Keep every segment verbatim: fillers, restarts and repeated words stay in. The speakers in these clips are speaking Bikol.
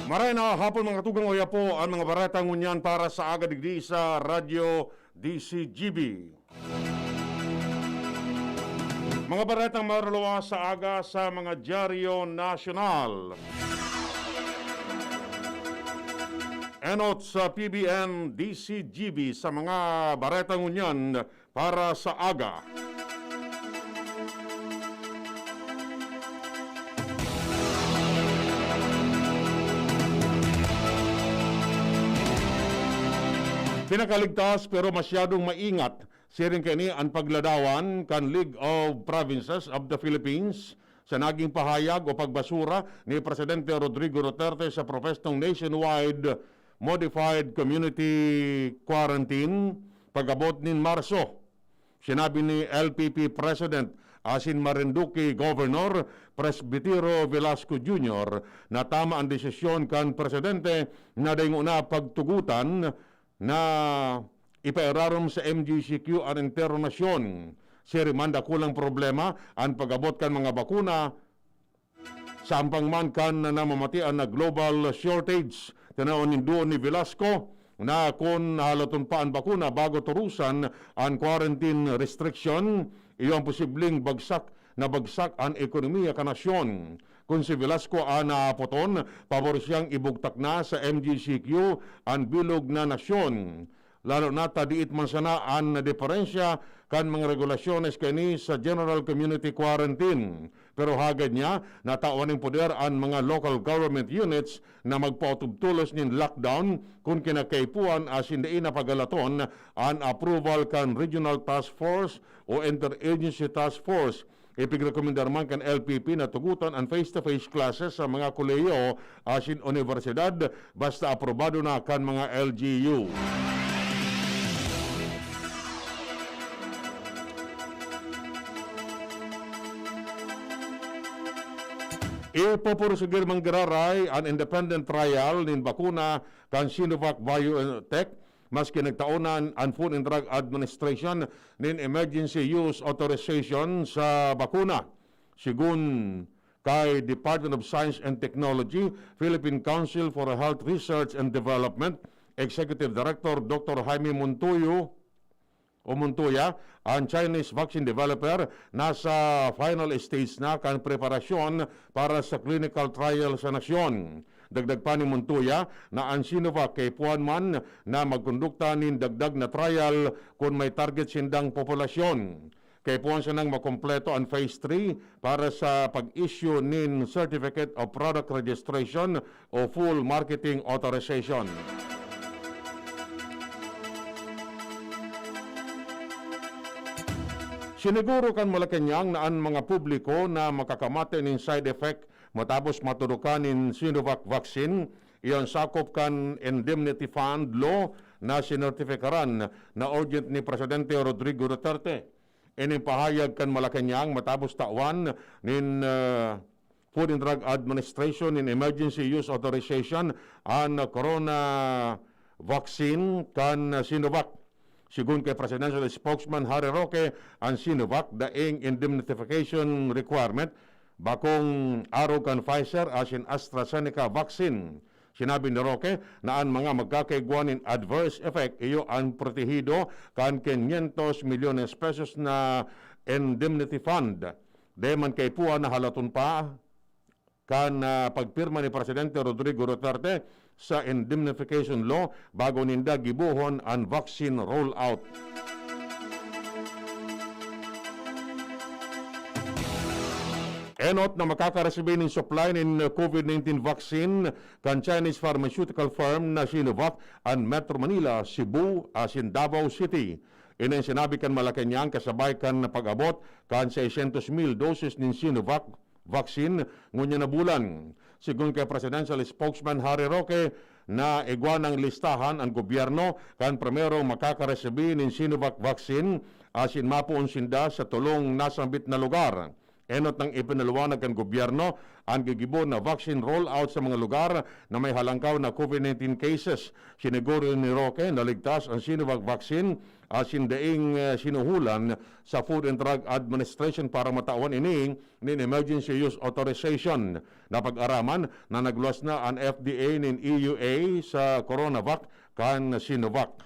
Maray na hapon, mga tugang, oya po ang mga bareta ngunyan para sa aga digdi sa Radyo D C G B. Mga baretang maruluwa sa aga sa mga dyaryo nasyonal. Enot sa P B N D C G B sa mga bareta ngunyan para sa aga. Pinakaligtas pero masyadong maingat siring kaini an pagladawan kan League of Provinces of the Philippines sa naging pahayag o pagbasura ni Presidente Rodrigo Duterte sa propestong nationwide modified community quarantine pag-abot nin Marso. Sinabi ni L P P President asin Marinduque Governor Presbitero Velasco Junior na tama an desisyon kan presidente na dai ngona pagtugotan na ipairarom sa M G C Q an entero nasyon. Siring man, dakulang problema an pag-abot kan mga bakuna, sampang man kan namamatian na global shortage. Tinawan nin duon ni Velasco na kun halaton pa an bakuna bago turusan an quarantine restriction, iyo ang posibleng bagsak na bagsak an ekonomiya kan nasyon. Kun si Velasco an naapoton, pabor siyang ibugtak na sa M G C Q an bilog na nasyon, lalo na ta diit man sana an diferensya kan mga regulasyones kaini sa general community quarantine. Pero hagad niya, natawan nin poder an mga local government units na magpautubtulos nin lockdown kun kinakaipuhan asin dai na pagalaton an approval kan Regional Task Force o Interagency Task Force. Ipigrekomendar man kan L P P na tugotan an face-to-face classes sa mga kolehiyo asin unibersidad basta aprobado na kan mga L G U. Ipoporsigir man giraray an independent trial nin bakuna kan Sinovac Biotech, maski nagtaonan an Food and Drug Administration nin emergency use authorization sa bakuna. Sigun kay Department of Science and Technology, Philippine Council for Health Research and Development, Executive Director Doctor Jaime Montoyo o Montoya, ang Chinese vaccine developer, nasa final stage na kan preparasyon para sa clinical trial sa nasyon. Dagdag pa ni Montoya na ang Sinovac kaipuhan man na magkondukta nin dagdag na trial kun may target sindang populasyon. Kaipuhan sanang makompleto an phase three para sa pag-issue nin Certificate of Product Registration o Full Marketing Authorization. Siniguro kan Malacañang na an mga publiko na makakamate nin side effect matapos maturukan nin Sinovac vaccine, iyan sakop kan Indemnity Fund Law na sinertifikaran na urgent ni Presidente Rodrigo Duterte. Ining pahayag kan Malacañang matapos tawan nin, ah, Food and Drug Administration nin Emergency Use Authorization an corona vaccine kan Sinovac. Sigun kay Presidential Spokesman Harry Roque, ang Sinovac daing indemnification requirement, bakong arog kan Pfizer asin AstraZeneca vaccine. Sinabi ni Roque na an mga magkakaigwa nin adverse effect iyo an protehido kan quinientos milyones pesos na indemnity fund. Dai man kaipuhan na halaton pa kan, ah, pagpirma ni Presidente Rodrigo Duterte sa indemnification law bago ninda gibohon an vaccine rollout. Enot na makakaresibi nin supply nin COVID nineteen vaccine kan Chinese pharmaceutical firm na Sinovac an Metro Manila, Cebu, asin Davao City. Ini an sinabi kan Malacañang kasabay kan pag-abot kan seiscientos mil doses nin Sinovac vaccine ngunyan na bulan. Sigun kay Presidential Spokesman Harry Roque, na igwa nang listahan an gobyerno kan primerong makakaresibi nin Sinovac vaccine asin mapoon sinda sa tolong nasambit na lugar. Enot nang ipinaliwanag kan gobyerno an gigibo na vaccine rollout sa mga lugar na may halangkaw na COVID nineteen cases. Siniguro ni Roque na ligtas an Sinovac vaccine asin daing, eh, sinuhulan sa Food and Drug Administration para matawan ini nin emergency use authorization. Napag-araman na nagluwas na an F D A nin E U A sa Coronavac kan Sinovac.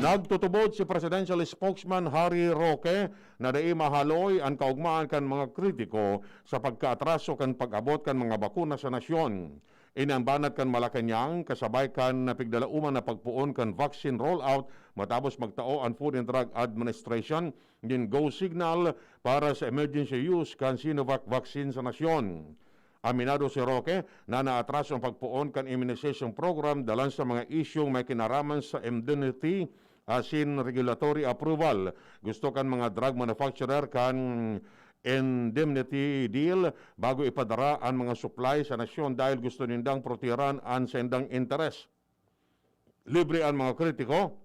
Nagtutubod si Presidential Spokesman Harry Roque na dai mahaloy an kaugmaan kan mga kritiko sa pagkaatraso kan pag-abot kan mga bakuna sa nasyon. Ini an banat kan Malacañang, kasabay kan napigdalauman na pagpoon kan vaccine rollout matapos magtao an Food and Drug Administration nin go signal para sa emergency use kan Sinovac vaccine sa nasyon. Aminado si Roque na naatraso an pagpoon kan immunization program dalan sa mga isyung may kinaraman sa indemnity asin regulatory approval. Gusto kan mga drug manufacturer kan indemnity deal bago ipadara an mga supply sa nasyon dahil gusto nindang protehiran an saindang interes. Libre an mga kritiko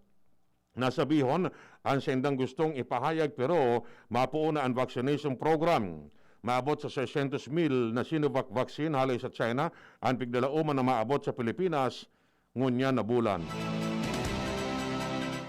na sabihon an saindang gustong ipahayag, pero mapoon na an vaccination program. Maabot sa seiscientos mil na Sinovac vaccine hale sa China an pigdalauman na maabot sa Pilipinas ngunyan na bulan.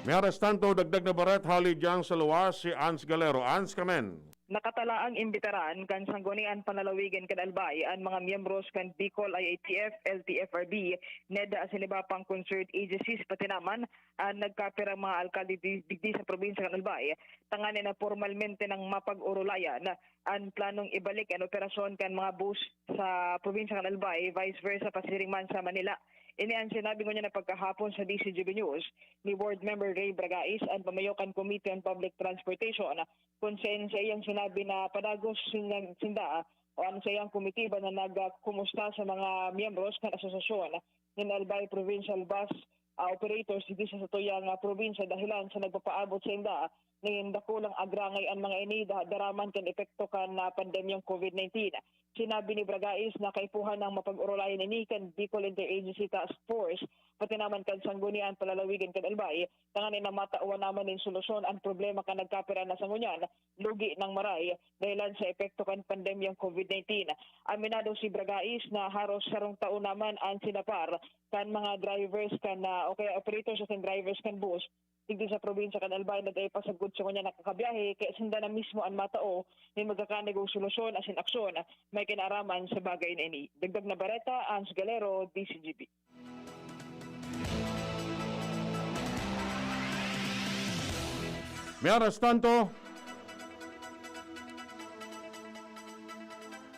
Mientras tanto, dagdag na bareta hale diyan sa luwas si Ans Galero. Ans, kamen. Nakatalaang imbitaran kan Sangguniang Panlalawigan kan Albay an mga miyembros kan Bicol I A T F, L T F R B, NEDA asin iba pang concerned agencies, pati naman an nagkapirang mga alkalde di-, digdi sa probinsya kan Albay, tanganing na pormalmente nang mapag-orolayan an planong ibalik an operasyon kan mga bus sa probinsya kan Albay, vice versa pasiring man sa Manila. Ini an sinabi ngunyan na pagkahapon sa D C G B News ni Board Member Ray Bragais, an pamayo kan Committee on Public Transportation, kun saen sa iyang sinabi na padagos sinda, sinda o an saiyang komitiba na nagkumusta sa mga miyembros kan asosasyon nin Albay Provincial Bus, ah, Operators digdi sa satuyang, ah, probinsya dahelan sa nagpapaabot sainda nin dakulang agrangay an mga ini da-, daraman kan epekto kan, ah, pandemyang COVID nineteen. Sinabi ni Bragais na kaipuhan nang mapag-orolayan ini kan Bicol Interagency Task Force, pati naman kan Sangguniang Panlalawigan kan Albay, tanganing na matawan naman nin solusyon an problema kan nagkapira na sa ngunyan lugi nang maray dahilan sa epekto kan pandemyang COVID nineteen. Aminado si Bragais na haros sarong taon naman an sinapar kan mga drivers kan, ah, o kaya operators asin drivers kan bus digdi sa probinsya kan Albay na dai pa sagkod sa ngunyan nakakabiyahe, kaya sinda na mismo an matao nin magkakanigong solusyon asin aksyon may kinaaraman sa bagay na ini. Dagdag na bareta, Ans Galero, D C G B. Mientras tanto,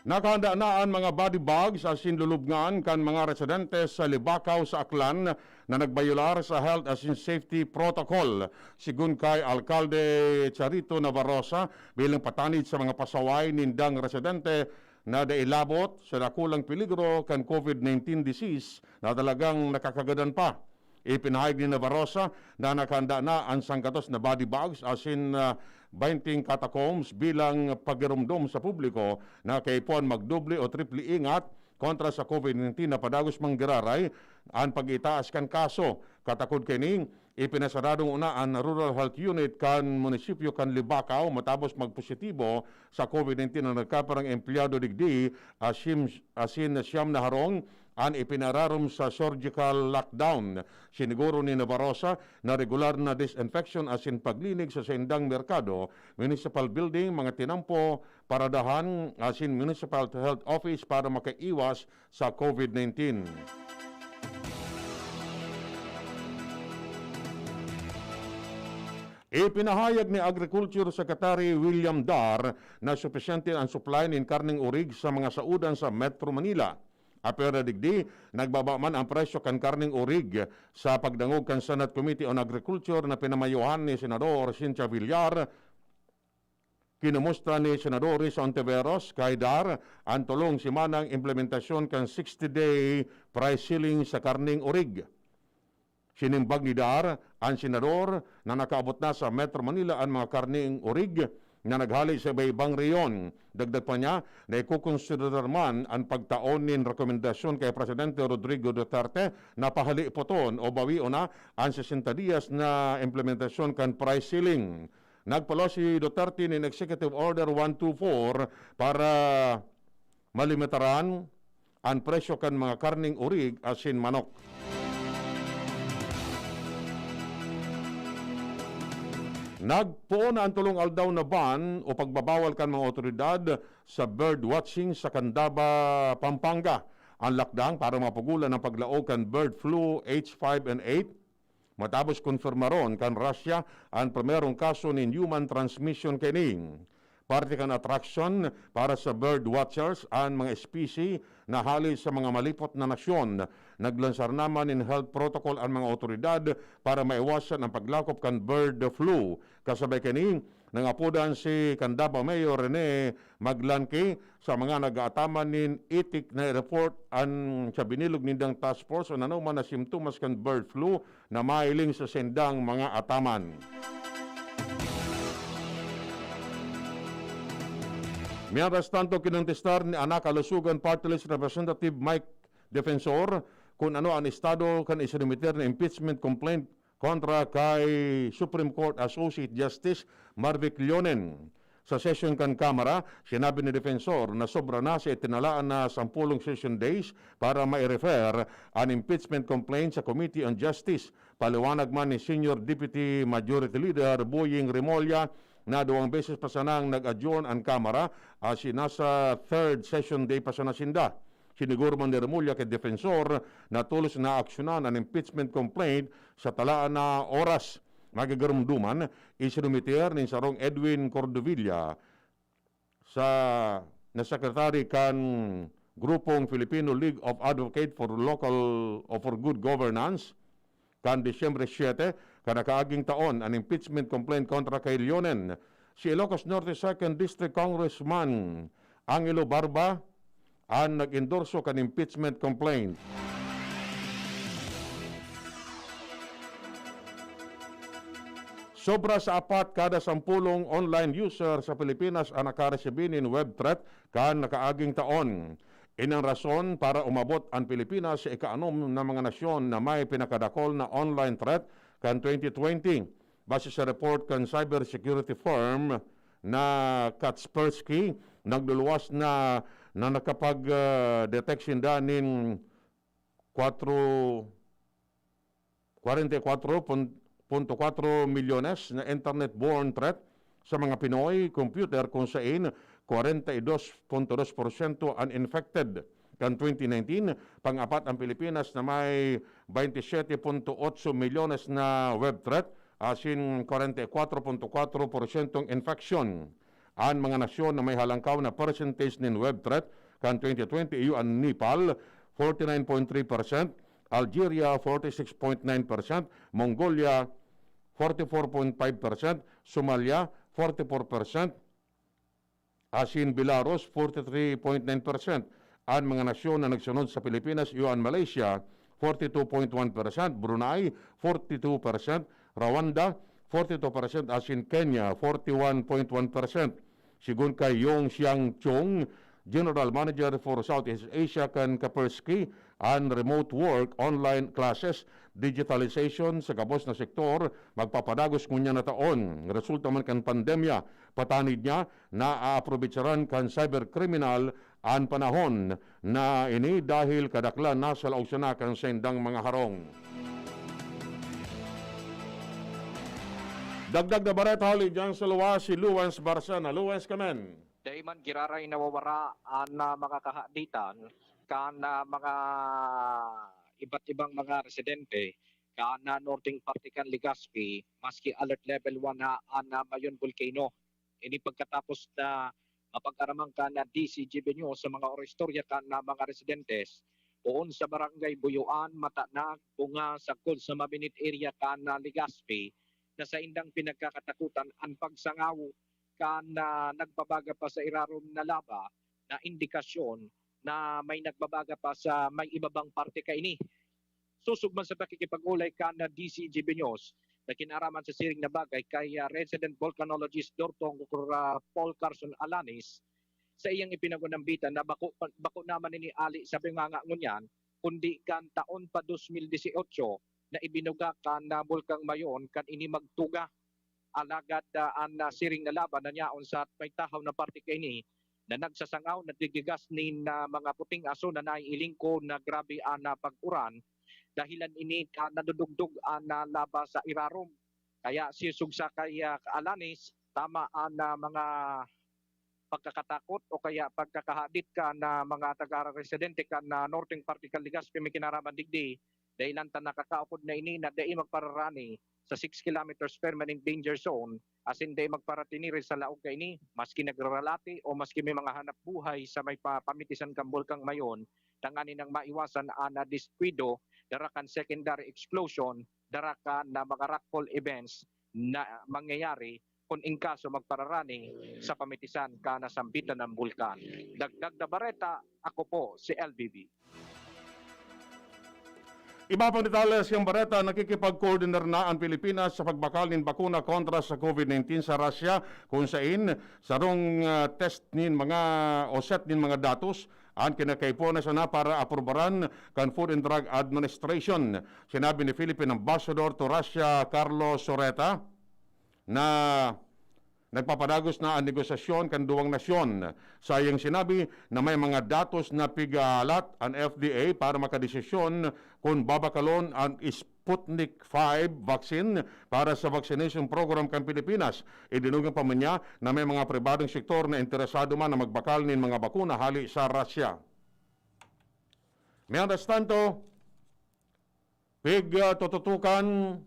nakahanda na an mga body bags asin lulubngan kan mga residente sa Libacao sa Aklan na nagbayolar sa health asin safety protocol. Sigon kay Alkalde Charito Navarrosa, bilang patanid sa mga pasaway nindang residente na dai labot sa dakulang peligro kan COVID nineteen disease na talagang nakakagadan pa. Ipinahayag ni Navarrosa na nakahanda na an sanggatos na body bags asin, ah, baynte catacombs bilang pagiromdom sa publiko na kaipuhan magdoble o triple ingat kontra sa COVID nineteen na padagos manggiraray an pag-itaas kan kaso. Katakod kaini, ipinasarado ngona an Rural Health Unit kan munisipyo kan Libacao matapos magpositibo sa COVID nineteen ang nagkapirang empleyado digdi, asin, asin siyam na harong an ipinararom sa surgical lockdown. Siniguro ni Navarrosa na regular na disinfection asin paglinig sa saindang merkado, municipal building, mga tinampo, paradahan, asin municipal health office para makaiwas sa COVID nineteen. Ipinahayag ni Agriculture Secretary William Dar na supisyente an supply nin karneng orig sa mga saodan sa Metro Manila. Apwera digdi, nagbaba man an presyo kan karneng orig. Sa pagdangog kan Senate Committee on Agriculture na pinamayohan ni Senador Cynthia Villar, kinomusta ni Senador Risa Ontiveros kay Dar an tolong semanang implementasyon kan sixty-day price ceiling sa karneng orig. Sinimbag ni Dar an senador na nakaabot na sa Metro Manila an mga karneng orig na naghale sa iba-ibang rehiyon. Dagdag pa niya na ikokonsiderar man an pagtao nin rekomendasyon kay Presidente Rodrigo Duterte na pahalipoton o bawion na an sesenta dias na implementasyon kan price ceiling. Nagpalaw si Duterte nin Executive Order one two four para malimitaran an presyo kan mga karneng urig asin manok. Nagpoon na an tolong aldaw na ban o pagbabawal kan mga awtoridad sa bird watching sa Candaba, Pampanga. An lakdang para mapugulan an paglaog kan bird flu H five N eight, matapos konfirmaron kan Russia an primerong kaso nin human transmission kaini. Parte kan atraksyon para sa bird watchers an mga espesye na hale sa mga malipot na nasyon. Naglansar naman nin health protocol an mga awtoridad para maiwasan an paglakop kan bird flu. Kasabay kani, nangapodan si Candaba Mayor Rene Maglanque sa mga nag-aataman nin itik na i-report an sa binilog nindang task force o nanoman na simptomas kan bird flu na mahiling sa sindang mga ataman. Mientras tanto, kinontestar ni Ana Kalusugan Party List Representative Mike Defensor kung ano an estado kan isinumiter na impeachment complaint kontra kay Supreme Court Associate Justice Marvic Leonen. Sa session kan Kamara, sinabi ni Defensor na sobra na sa itinalaan na sampulong session days para ma-refer an impeachment complaint sa Committee on Justice. Paliwanag man ni Senior Deputy Majority Leader Boying Remulla na duwang beses pa sanang nag-adjourn an Kamara, asin nasa third session day pa sana sinda. Siniguro man ni Remulla ki Defensor na tolos na aaksyonan an impeachment complaint sa talaan na oras. Magagarumduman, isinumiter nin sarong Edwin Cordovilla sa, na secretary kan grupong Filipino League of Advocate for Local o for Good Governance, kan Disyembre siete kan nakaaging taon an impeachment complaint kontra kay Leonen. Si Ilocos Norte Second District Congressman Angelo Barba an nag-endorso kan impeachment complaint. Sobra sa apat kada sampulong online user sa Pilipinas an nakaresibi nin web threat kan nakaaging taon. Ini an rason para umabot an Pilipinas sa ikaanom na mga nasyon na may pinakadakol na online threat kan twenty twenty. Base sa report kan cybersecurity firm na Kaspersky, nagluluwas na, na nakapag, ah, detect sinda nin kwatro, kwarenta y kwatro punto kwatro milyones na internet-borne threat sa mga Pinoy computer, kung sain kwarenta y dos punto dos porsyento an infected. Kan twenty nineteen, pang-apat ang Pilipinas na may baintisyete punto otso milyones na web threat, asin kwarenta y kwatro punto kwatro porsyentong infection. An mga nasyon na may halangkaw na percentage nin web threat kan twenty twenty iyo an Nepal, forty nine point three percent, Algeria, forty six point nine percent, Mongolia, forty four point five percent, Somalia, forty four percent, asin Belarus, forty three point nine percent. An mga nasyon na nagsunod sa Pilipinas iyo an Malaysia, forty two point one percent, Brunei, forty two percent, Rwanda, forty two percent, asin Kenya, forty one point one percent. Sigon kay Yong Xiang Chung, General Manager for Southeast Asia kan Kaspersky, an remote work, online classes, digitalization sa gabos na sektor magpapadagos ngunyan na taon. Resulta man kan pandemya, patanid niya, naaaprovechar kan cyberkriminal an panahon na ini dahil kadaklan na sa laog sana kan saindang mga harong. Dagdag na bareta hali diyan sa luwas, si Luwens Barcena. Luwens, kamen. Dai man giraray nawawara an, ah, mga kahaditan kan, ah, mga iba't ibang mga residente kan, ah, norteng parte kan Legazpi, maski alert level one na an, ah, Mayon Volcano. Ini pagkatapos na mapag-araman kan, ah, D Z G B News sa mga oristorya kan, ah, mga residentes poon sa Barangay Buyuan, Matanag, Bunga, sagkod sa Mabinit area kan, ah, Legazpi, na saindang pinagkakatakutan an pagsangaw kan, ah, nagbabaga pa sa irarom na laba na indikasyon na may nagbabaga pa sa may ibabang parte kaini. Sosog man sa pakikipag-olay kan D Z G B News na kinaaraman sa siring na bagay kay, ah, resident volcanologist Doktor, ah, Paul Carson Alanis, sa iyang ipinagunambitan na bako, bako naman ini ali sa bunganga ngunyan, kundi kan taon pa dos mil dieciocho na ibinuga kan, ah, Bulkang Mayon kan ini magtuga. Alagad, ah, an, ah, siring na laban na yaon sa may tahaw na parte kaini na nagsasangaw, naggigigas nin, ah, mga puting aso na naiiling ko na grabe an, ah, pag-uran. Dahilan ini, ah, nadudugdog an, ah, laba sa irarom. Kaya sisog sa kay, ah, Alanis, tama an, ah, mga pagkakatakot o kaya pagkakahadit kan, ah, mga taga-residente kan, ah, norteng parte kan Legazpi may kinaraman digdi, dahilan ta nakakaukod na ini na dai magpararani sa six kilometers permanent danger zone, asin dai magparatini rin sa laog kaini, maski nagraralati o maski may mga hanap buhay sa may pa-, pamitisan kan Bulkang Mayon, tanganing maiwasan an, ah, diskuido, dara kan secondary explosion, dara kan, ah, mga rockfall events na mangyayari kun in kaso magpararani sa pamitisan kan nasambitan na bulkan. Dagdag na bareta, ako po si L B B. Iba pang detalye sa bareta, nakikipagkoordinar na an Pilipinas sa pagbakal nin bakuna kontra sa COVID nineteen sa Russia, kun sain sarong, ah, test nin mga o set nin mga datos an kinakaipuhan na sana para aprubaran kan Food and Drug Administration. Sinabi ni Philippine Ambassador to Russia, Carlos Soreta, na nagpapadagos na an negosasyon kan duwang nasyon. Sa iyang sinabi na may mga datos na pighahalat an F D A para makadesisyon kun babakalon an Sputnik five vaccine para sa vaccination program kan Pilipinas. Idinugang pa man niya na may mga pribadong sektor na interesado man na magbakal nin mga bakuna hali sa Russia. Mientras tanto, pig, ah, tututukan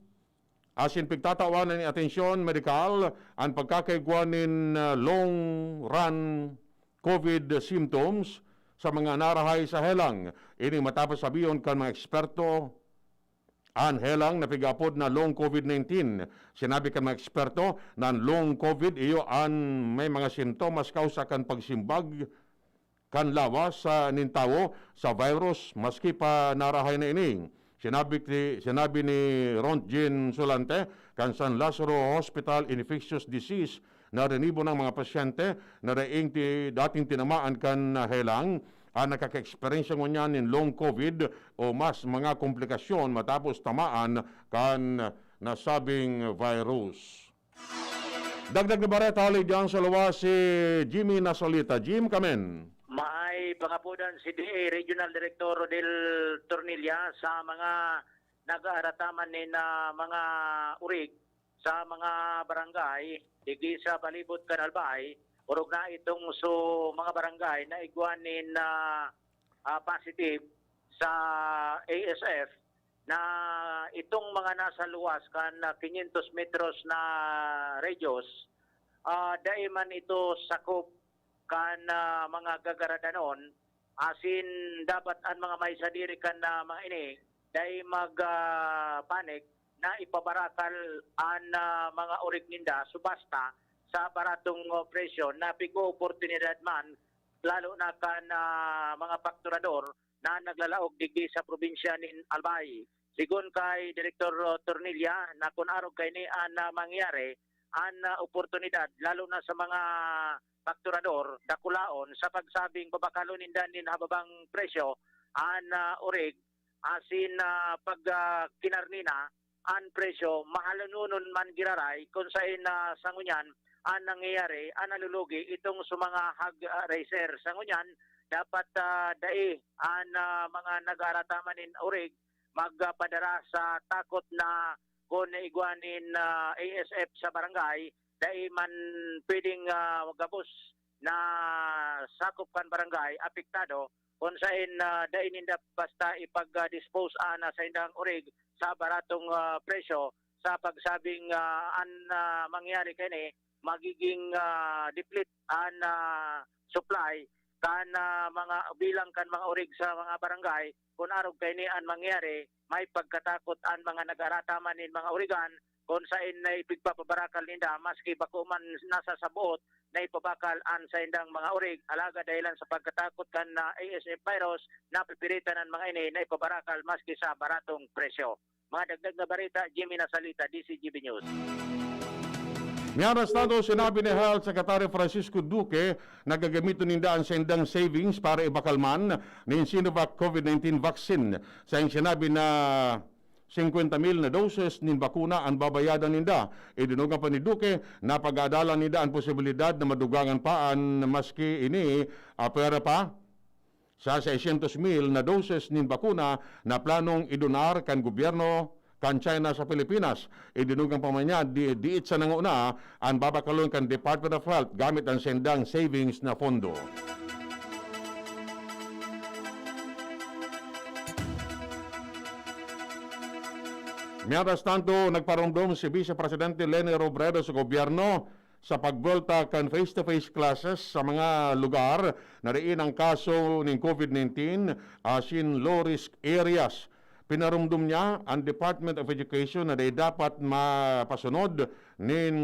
asin pigtatawan nin atensyon medikal an pagkakaigwa nin, ah, long run COVID symptoms sa mga narahay sa helang. Ini matapos sabihon kan mga eksperto an helang na pig-aapod na long COVID nineteen. Sinabi kan mga eksperto na an long COVID iyo an may mga simptomas kausa kan pagsimbag kan lawas sa nin tawo sa virus maski pa narahay na ini. Sinabi, sinabi ni Rontgen Solante kan San Lazaro Hospital Infectious Disease na rinibo ng mga pasyente na daing ti, dating tinamaan kan helang ang nakaka-eksperyensya ngunyan nin long COVID o mas mga komplikasyon matapos tamaan kan nasabing virus. Dagdag na bareta hali diyan sa luwas si Jimmy Nasolita. Jim, kamen. Maay pangapodan si D A Regional Director Rodel Tornilla sa mga nag-aarataman nin, ah, mga urig sa mga barangay digdi sa palibot kan Albay, orog na itong so mga barangay na igwa nin, ah, ah, positive sa A S F, na itong mga nasa luwas kan, ah, quinientos metros na radius, ah, dai man ito sakop kan, ah, mga gagaradanon, asin dapat an mga may sadiri kan, ah, mga ini dai mag, ah, panic na ipabarakal an, ah, mga orig ninda subasta sa baratong, oh, presyo na pig-ooportunidad man, lalo na kan, ah, mga pakturador na naglalaog digdi sa probinsya nin Albay. Sigon kay Direktor Tornilla na kun arog kaini an, ah, mangyari, an, ah, oportunidad, lalo na sa mga pakturador, dakulaon sa pagsabing babakalon ninda nin hababang presyo an, ah, orig, asin, ah, pag, ah, kinarni na, an presyo mahalononon man giraray kun saen na sa ngunyan an nangyayari, an nalulugi itong sa mga hog, ah, raiser. Sa ngunyan, dapat, ah, dai an, ah, mga nag-aarataman nin orig magpadara sa takot na kun igwa nin, ah, A S F sa barangay, dai man pwedeng, ah, gabos na sakop kan barangay apektado, kun saen, ah, dai ninda basta ipag-dispose an, ah, saindang orig sa baratong, ah, presyo sa pagsabing, ah, an, ah, mangyari kaini, magiging, ah, deplete an, ah, supply kan, ah, mga bilang kan mga orig sa mga barangay. Kun arog kaini an mangyari, may pagkatakot an mga nag-arataman nin mga origan kun saen na ipigpapabarakal ninda, maski bako man nasa saboot na ipabakal an saindang mga orig. Alagad dahilan sa pagkatakot kan, ah, A S F virus, napipiritan an mga ini na ipabarakal maski sa baratong presyo. Mga dagdag na bareta, Jimmy Nasalita, D C G B News. Mientras tanto, sinabi ni Health Secretary Francisco Duque na gagamiton ninda an saindang savings para ibakal man nin Sinovac COVID nineteen vaccine. Sa iyang sinabi na singkwenta mil na doses nin bakuna an babayadan ninda. Idinugang pa ni Duque na pag-aadalan ninda an posibilidad na madugangan pa an maski ini, ah, pwera pa sa seiscientos mil na doses nin bakuna na planong idonar kan gobyerno kan China sa Pilipinas. Idinugang pa man niya, di, diit sa nanguna, an babakalon kan Department of Health gamit an sendang savings na pondo. Mientras tanto, nagparomdom si Vice Presidente Leni Robredo sa gobyerno sa pagbwelta kan face-to-face classes sa mga lugar na diin ang kaso nin COVID nineteen asin low-risk areas. Pinaromdom niya an Department of Education na dai dapat mapasunod nin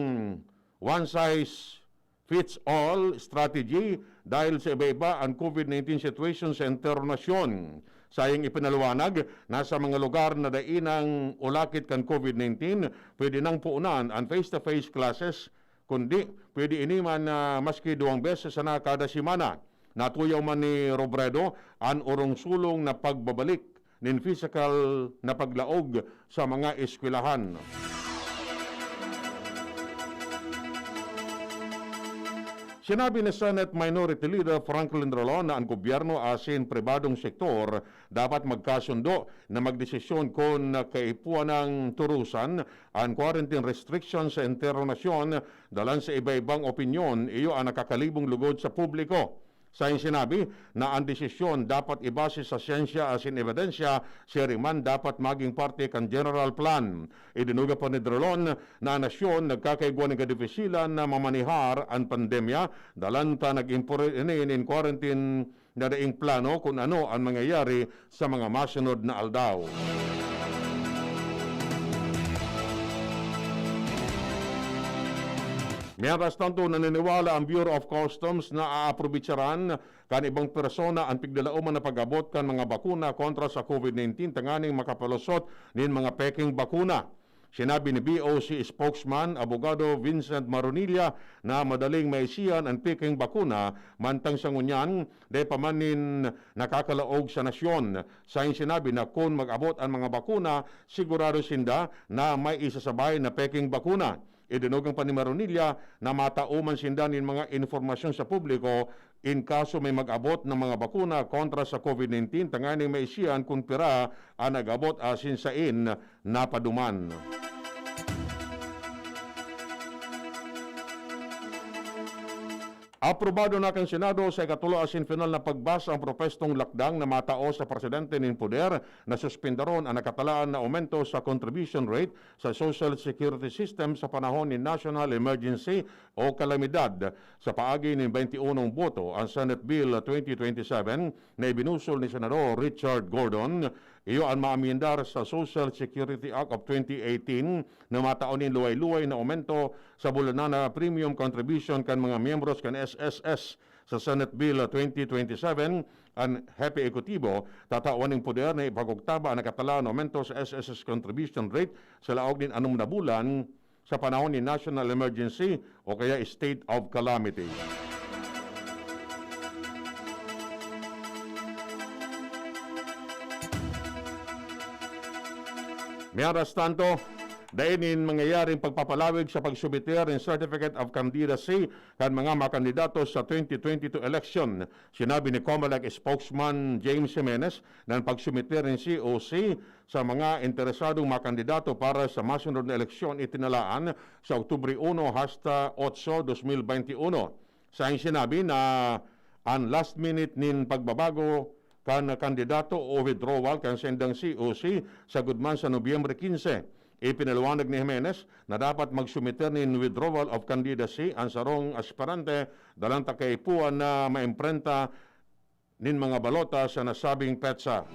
one size fits all strategy dahil sa iba-iba ang COVID nineteen situation sa entero nasyon. Sayang ipinaliwanag na sa mga lugar na dai nang ulakit kan COVID nineteen, pwede nang puunan an face-to-face classes, kundi pwede ini man na maski duwang beses sana kada semana. Natuyaw man ni Robredo an orong sulong na pagbabalik nin pisikal na paglaog sa mga eskwelahan. Sinabi ni Senate Minority Leader Franklin Drilon na an gobyerno asin pribadong sektor dapat magkasundo na magdesisyon kun kaipuhan nang turusan an quarantine restrictions sa entero nasyon, dalan sa iba-ibang opinyon, iyo an nakakalibong lugod sa publiko. Saing sinabi na an desisyon dapat ibase sa siyensya asin ebidensya, siring man dapat magin parte kan general plan. Idinugang pa ni Drilon na an nasyon nagkakaigwa nin kadipisilan na mamanihar an pandemya, dalan ta nag-impor ini nin quarantine na daing plano kun ano an mangyayari sa mga masunod na aldaw. Mientras tanto, naniniwala ang Bureau of Customs na aaprobetsaran kan ibang persona an pigdalaoman na pag-abot kan mga bakuna kontra sa COVID nineteen tanganing makapalusot nin mga peking bakuna. Sinabi ni B O C spokesman, Abogado Vincent Maronilla, na madaling maisian an peking bakuna, mantang sa ngunyan, dai pa man nin nakakalaog sa nasyon. Saing sinabi na kun mag-abot an mga bakuna, sigurado sinda na may isasabay na peking bakuna. Idinugang pa ni Maronilla na matao man sinda nin mga impormasyon sa publiko in kaso may mag-abot na mga bakuna kontra sa COVID nineteen, tanganing maisian kun pira an nag-abot asin sain napaduman. Aprobado na kan Senado sa ikatulo asin final na pagbasa ang propwestong lakdang na matao sa presidente nin poder na suspindaron an nakatalaan na aumento sa contribution rate sa Social Security System sa panahon nin National Emergency o kalamidad. Sa paagi nin twenty-unong boto, ang Senate Bill twenty twenty-seven na ibinusol ni Senador Richard Gordon, iyo an maamyendar sa Social Security Act of twenty eighteen na matao nin luway-luway na aumento sa bulanan na premium contribution kan mga miyembros kan S S S. Sa Senate Bill twenty twenty-seven, an Hepe Ehekutibo tatawan nin poder na ipagkugtaba an nakatalaan na aumento sa S S S contribution rate sa laog nin anom na bulan sa panahon nin national emergency o kaya state of calamity. Mientras tanto, dai nin mangyayaring pagpapalawig sa pagsumiter nin Certificate of Candidacy kan mga makandidato sa twenty twenty-two election. Sinabi ni Comelec spokesman James Jimenez na an pagsumiter nin C O C sa mga interesadong makandidato para sa masunod na eleksyon itinalaan sa Oktubre uno hasta otso, dos mil bente uno. Saing sinabi na an last minute nin pagbabago kan kandidato o withdrawal kan sendang C O C sagkod man sa Nobyembre quince. Ipinaliwanag ni Jimenez na dapat magsumiter nin withdrawal of candidacy an sarong aspirante dalan ta kaipuhan na maimprenta nin mga balota sa nasabing petsa.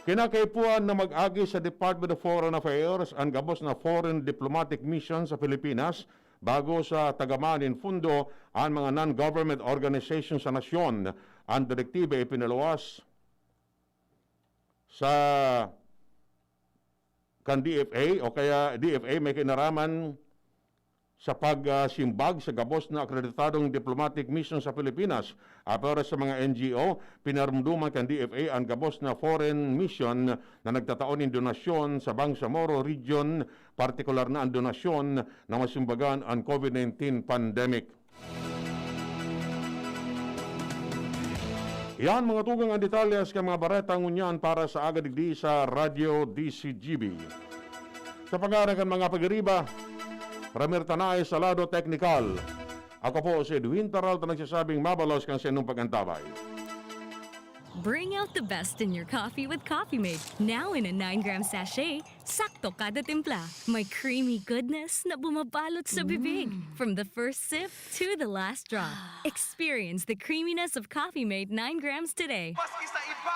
Kinakaipuhan na mag-agi sa Department of Foreign Affairs an gabos na foreign diplomatic mission sa Pilipinas bago sa tagamaan nin pondo an mga non-government organization sa nasyon. An direktiba ipinaluwas sa kan D F A o kaya D F A may kinaraman sa pagsimbag sa gabos na akreditadong diplomatic mission sa Pilipinas. Apwera sa mga N G O, pinarumduman kan D F A an gabos na foreign mission na nagtatao nin donasyon sa Bangsamoro Region, partikular na an donasyon na masimbagan an COVID nineteen pandemic. Yan, mga tugang, ang detalye sa mga bareta ngunyan para sa aga digdi sa Radyo D C G B. Sa pangaran kan mga pagiriba, Ramir Tanay sa lado teknikal. Ako po si Edwin Peralta nagsasabing mabalos kan sa inyong pag-antabay. Bring out the best in your coffee with Coffee Mate. Now in a nine gram sachet, sakto kada timpla. May creamy goodness na bumabalot sa bibig. From the first sip to the last drop. Experience the creaminess of Coffee Mate nine grams today. Maski sa iba,